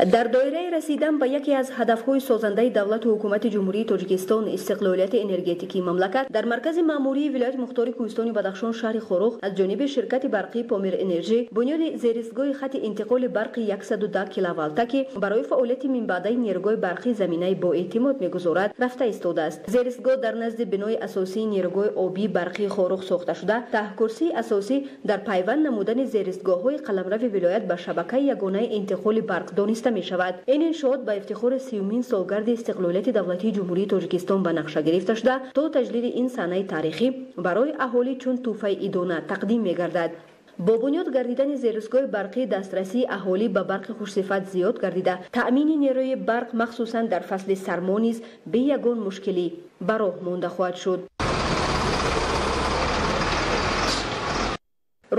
Дар доираи расидан ба яке аз ҳадафҳои созандаи давлату ҳукумати Ҷумҳурии Тоҷикистон, истиқлолияти энергетикии мамлакат, дар маркази маъмурии вилояти мухтори Кӯҳистони Бадахшон, шаҳри Хоруғ, аз ҷониби ширкати барқии Помир Энерҷӣ бунёди зеристгоҳи хати интиқоли барқи 110 киловолта, ки барои фаъолияти минбаъдаи нерӯгоҳи барқӣ заминаи боэътимод мегузорад, рафта истодааст. Зеристгоҳ дар назди бинои асосии нерӯгоҳи обии барқии Хоруғ сохта шуда, таҳкурсии асосӣ дар пайванд намудани зеристгоҳҳои қаламрави вилоят ба шабакаи ягонаи интиқоли барқ дониста мешавад. Ин иншоот ба ифтихори 30-умин солгарди истиқлолияти давлатии Ҷумҳурии Тоҷикистон ба нақша гирифта шуда, то таҷлили ин санаи таърихӣ барои аҳолӣ чун тӯҳфаи идона тақдим мегардад. Бо бунёд гардидани зеристгоҳи барқӣ дастрасии аҳолӣ ба барқи хушсифат зиёд гардида, таъмини нерӯи барқ махсусан дар фасли сармо низ бе ягон мушкилӣ ба роҳ монда хоҳад шуд.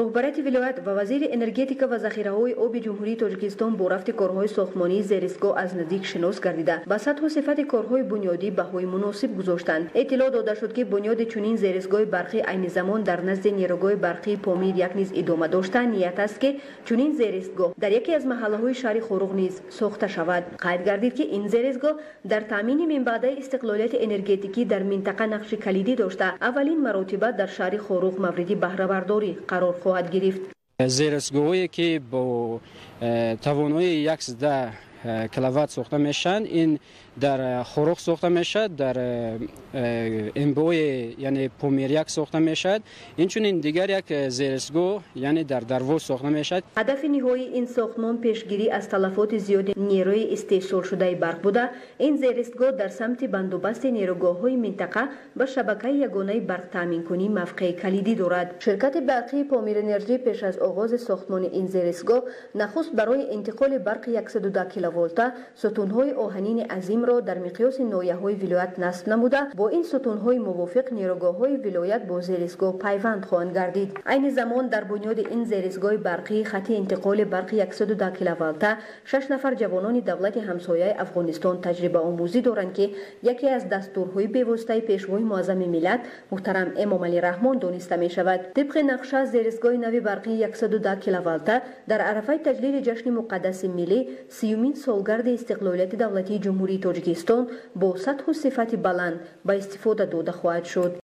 Роҳбарияти вилоят ва вазири энергетика ва захираҳои оби Ҷумҳурии Тоҷикистон бо рафти корҳои сохтмонии зеристгоҳ аз наздик шинос гардида, ба сатҳу сифати корҳои бунёдӣ баҳои муносиб гузоштанд. Иттилоъ дода шуд, ки бунёди чунин зеристгоҳи барқӣ айни замон дар назди нерӯгоҳи барқии Помир як низ идома дошта, ният аст, ки чунин зеристгоҳ дар яке аз маҳаллаҳои шаҳри Хоруғ низ сохта шавад. Қайд гардид, ки ин зеристгоҳ дар таъмини минбаъдаи истиқлолияти энергетикӣ дар минтақа нақши калидӣ дошта, аввалин маротиба дар шаҳри Хоруғ мавриди баҳрабардорӣ қарор хоҳад гирифт. Зеристгоҳҳое, ки бо тавоноии 110 киловатт сохта мешаванд, ин дар Хоруғ сохта мешавад, дар МБО, яъне Помир як сохта мешавад, инчунин дигар як зеристгоҳ, яъне дар Дарвоз сохта мешавад. Ҳадафи ниҳоии ин сохтмон пешгирӣ аз талафоти зиёди нерӯи истеҳсолшудаи барқ буда, ин зеристгоҳ дар самти бандубасти нерӯгоҳҳои минтақа ба шабакаи ягонаи барқтаъминкунӣ мавқеи калидӣ дорад. Ширкати барқии Помир Энерҷӣ пеш аз оғози сохтмони ин зеристгоҳ нахуст барои интиқоли барқи 110 киловолта сутунҳои оҳанини азимро дар миқёси ноҳияҳои вилоят насб намуда, бо ин сутунҳои мувофиқ нерӯгоҳҳои вилоят бо зеристгоҳ пайванд хоҳанд гардид. Айни замон дар бунёди ин зеристгоҳи барқии хати интиқоли барқи 110 киловолта 6 нафар ҷавонони давлати ҳамсояи Афғонистон таҷрибаомӯзӣ доранд, ки яке аз дастурҳои бевоситаи пешвои муаззами миллат муҳтарам Эмомалӣ Раҳмон дониста мешавад. Тибқи нақша, зеристгоҳи нави барқии 110 киловолта дар арафаи таҷлили ҷашни муқаддаси миллӣ, 30-умин солгарди истиқлолияти давлатии Ҷумҳурии Тоҷикистон бо сатҳу сифати баланд ба истифода дода хоҳад шуд.